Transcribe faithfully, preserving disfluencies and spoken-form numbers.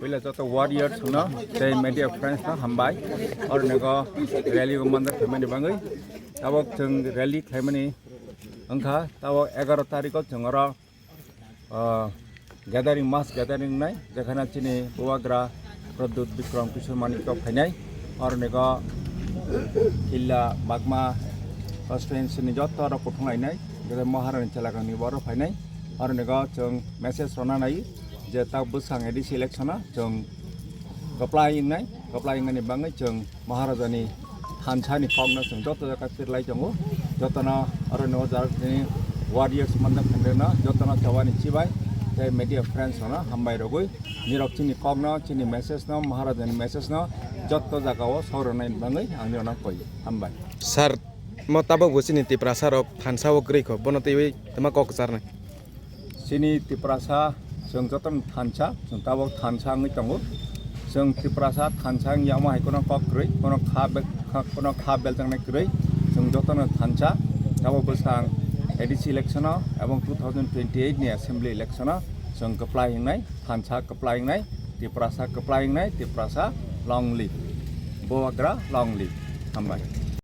Puila joto warriors no tei media friends no hambai. Oro nego rally o mandar khaimani bangwi. Tabok chwng rally khaimani wngkha, tabok egaroh tarikh o chwng oro, ah, gathering, mass gathering wngnai, jekhana chini bubagra Pradyut Bikram Kishore Manikya phainai. Oro nego Killa Bagma constituency ni joto rok kuthung lainai, jere Maharani chelakangni boro phainai. Oro nego chwng message rwna nai je ta bwsang A D C election o chwng kwplai wngnai, kwplai wngnani bangwi chwng Maharajani thansa ni kokno chwng joto jaga tirlai tongo. Jotono oro ni o jaga ni warriors mandar khandeno jotono chawani chibai tei media friends rokno hambai rogwi nirok chini kokno, chini message no, Maharajani message no joto jaga o saurwnai bangwi ang nirokno koi. Hambai. Sir, mo tabok bo chini Tiprasa rok thansa o kwrwi kho, bono twiwi tama kok kwcharnai. Chini Tiprasa chwng jotono thansa, chwng tabok thansa wngwi tongo. Chwng Tiprasa thansa wngya omo hai kheno kok kwrwi, kheno kha be-, kha-, kheno kha beljaknai kwrwi, chwng jotono thansa. Tabok bwsang A D C election o ebong two thousand twenty-eight ni assembly election o chwng kwplai wngnai, thansa kwplai wngnai, Tiprasa kwplai wngnai, Tiprasa long live, bubagra long live. Hambai.